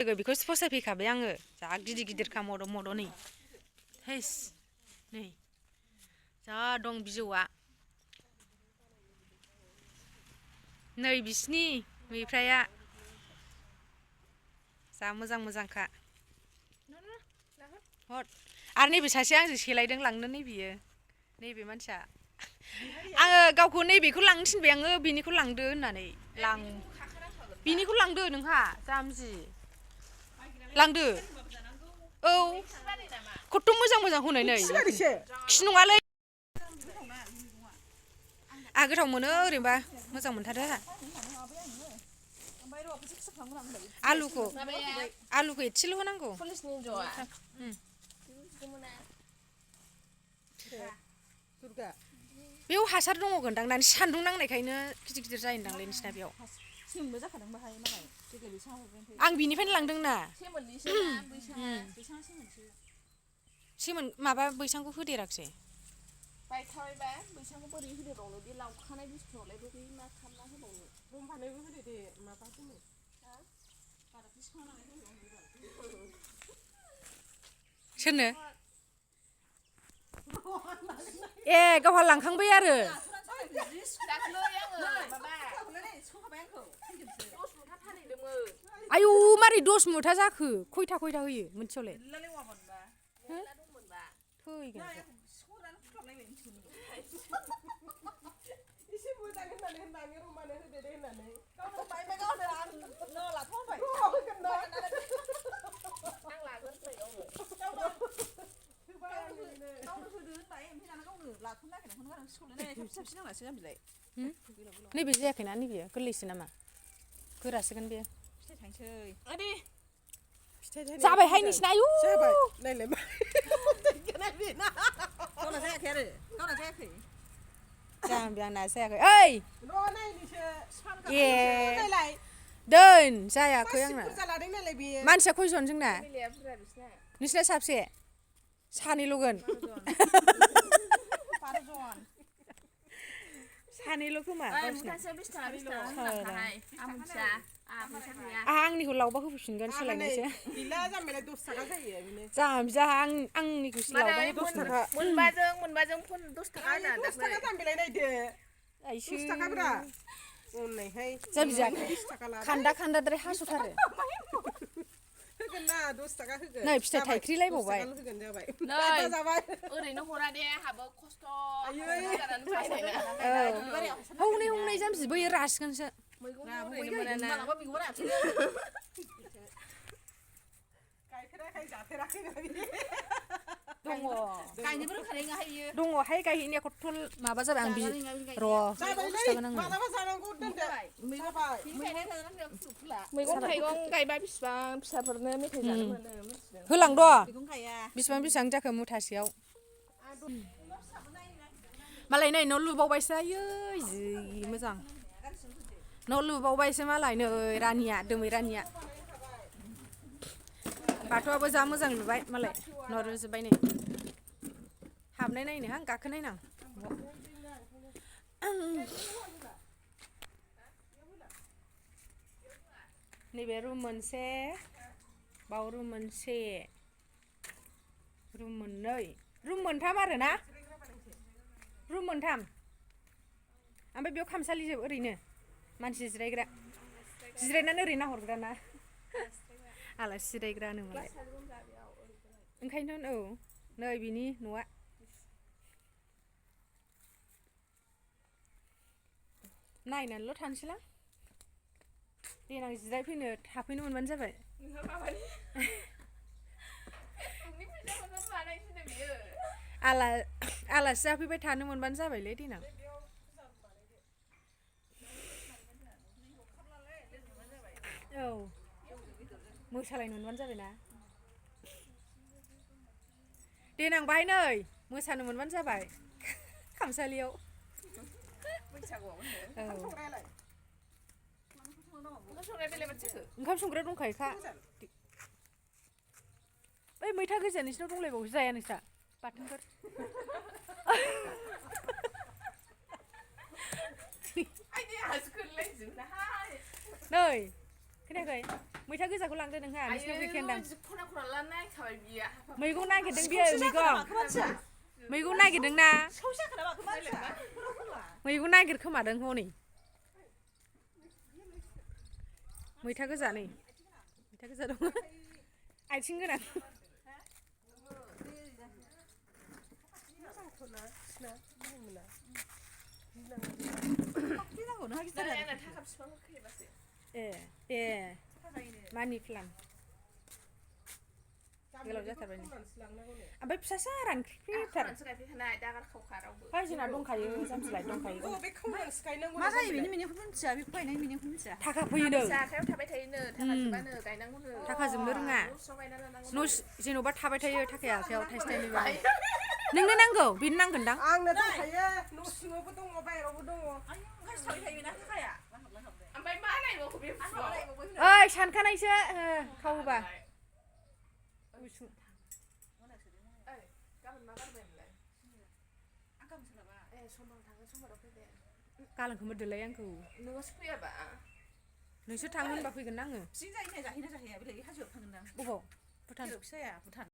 बेखौसो फसायफैखाबाय आङो जा गिदिर गिदिरखा मद' नै हेस नै जा दं बिजौआ नै बिसिनि मैफ्राया जा मोजांखा हद आरो नैबे सासे आंजों सेलायदों लांनो नैबे मानसिया आङो गावखौ नैबेखौ लांनो थिनबाय आङो बिनिखौ लांदो होननानै बिनिखौ लांदो नोंहा जाम्बि लांदो औ खथ्थ' मोजां हनै नै खि नङालै आहा गोथाव मोनो ओरैनोबा मोजां मोनथारो आलुखौ एसेल' होनांगौ बेयाव हासार दङगोनदां दानि सान्दुं नांनायखायनो गिदिर जायोदांलै नोंसिना बेयाव आं बिनिफ्रायनो लांदोंना सेमोन माबा बैसांखौ होदेराखिसै बायखाबायबा बैसांखौ बोरै होदेरबावनो बे लावखानाय बुस्थुआवलाय बोरै मा खालामना होबावनो रंबानैबो होदो दे माबा दोनो सोरनो ए गावहा लांखांबाय आरो आयु मारै 10 मुथा जाखो खयथा होयो मोनसेयावलाय एसे मोजां होननानै रमानो होदो दे होननानै गावनो बायबाय गावनो आं लाथ'बाय आं लागोनसै गावनो होदो होनबाय ओमफ्राय दाना गावनो लाथ'नो नागिरनायखौनो गारनानै सौलायनाय फिसा नांनासो जाम्बिलाय नैबे जायाखैना नैबे गोरलैसो नामा गोरासोगोन बेयो फिथाइ थाइसै जाबायहाय नोंसिना आयु जाबाय नायलाय मा बेना गावना जायाखै आरो गावना जायाखै जाम्बि आंना जायाखै ओइ र' नायनोसो ए दोन जायाखै आंना मानसिया खयजन जोंना नोंसिना साबसे सानैल'गोन सानैल' खोमा आंनिखौ लावबा होफैफिनगोन सोलायनोसो जाम्बि जाहा आंनिखौसो लावबा होफैफिनगोन मोनबाजों 10 थाखा होना 10 थाखा जाम्बिलाय नायदो 10 थाखा ब्रा उनैहाय जाम्बिया खान्दाद्राय हास'थारो होगोन ना 10 थाखा होगोन नै फिथाइ थाइख्रिलायबावबाय होगोन जाबाय जाबाय ओरैनो हरा दे आहाबो खस्थ' हनै जाम्बि बैयो रासिगोनसो गायफेराखै जाफेराखै दङहाय गायहैनाया खथ्थ' माबा जाबाय आं मैगं थाइगं गायबा बिसिबां फिसाफोरनो मेथाइ जानो मोनो होलांद' बिसिबां जाखो मुथासेयाव मालाय नै न' लुबावबायसो आयै जि मोजां न' लुबावबायसो मालाय नै दोमै रानिया बाथौआबो जा मोजां लुबाय मालाय न' लुजोब्बाय नै हाबनाय नायनोहां गाखोनायनां नैबे रुम मोनसे बाव रुम मोनसे रुम मोननै रुम मोनथाम आरोना रुम मोनथाम ओमफ्राय बेयाव खामसालि जोब ओरैनो मानसि जिरायनानै ओरै नाहरग्रा ना आलासि जिरायग्रा होनोमोनलाय ओंखायनोथ' औ नै बिनि न'आ नायनानैल' थानोसैलां देनां जिरायफैनो थाफैनो मोनबानो जाबाय आलासि जाफैबाय थानो मोनबानो जाबायलै देनां औ मोसालायनो मोनबानो जाबायना देनां बाहाय नै मोसानो मोनबानो जाबाय खामसालियाव ओंखाम संग्रा दंखायोखा ओइ मैथा गोजा नोंसिनाव दंलायबावोसो जाया नोंस्रा बाथोनफोर नै खोनायाखै मैथा गोजाखौ लांदो नोंहा नोंसिनाव गैखायानदां खना खना लानाय खाबाय बियो मैगं नागिरदों बियो मैगं नागिरदों ना मैगं नागिरखोमादों हनै मैथा गोजा नै मैथा गोजा दङ आथिं गोनां ए मानि प्लान गोलाव जाथारबाय ओमफ्राय फिसासा रानख्रिख्रिथार जोंना दंखायो जामसिलाय दंखायो मा जायो बेनि मिनिंखौ मिन्थिया बेखौ गायनायनि मिनिंखौ मिन्थिया थाखा फैयोनो आखायाव थाबाय थायोनो थाखा जोबानो गायनांगौनो थाखा जोबनो रोङा न' जेन'बा थाबाय थायो थाखाया आखायाव थाइसे थाइनै नोंनो नांगौ बेनो नांगोनदां आंनो दंखायो न' सिङावबो दङ बाहेरावबो दङ ओमफ्राय मा नायबावो बे ओइ सानखानायसो खावोबा गालांखौ मोरदोलाय आंखौ नोंसो फैयाबा नोंसोर थाङो होनबा फैगोन ना आङो जाहैना जाहैया बेलाय हाजोआव थांगोन दां बबाव भुटान फिसाया भुटान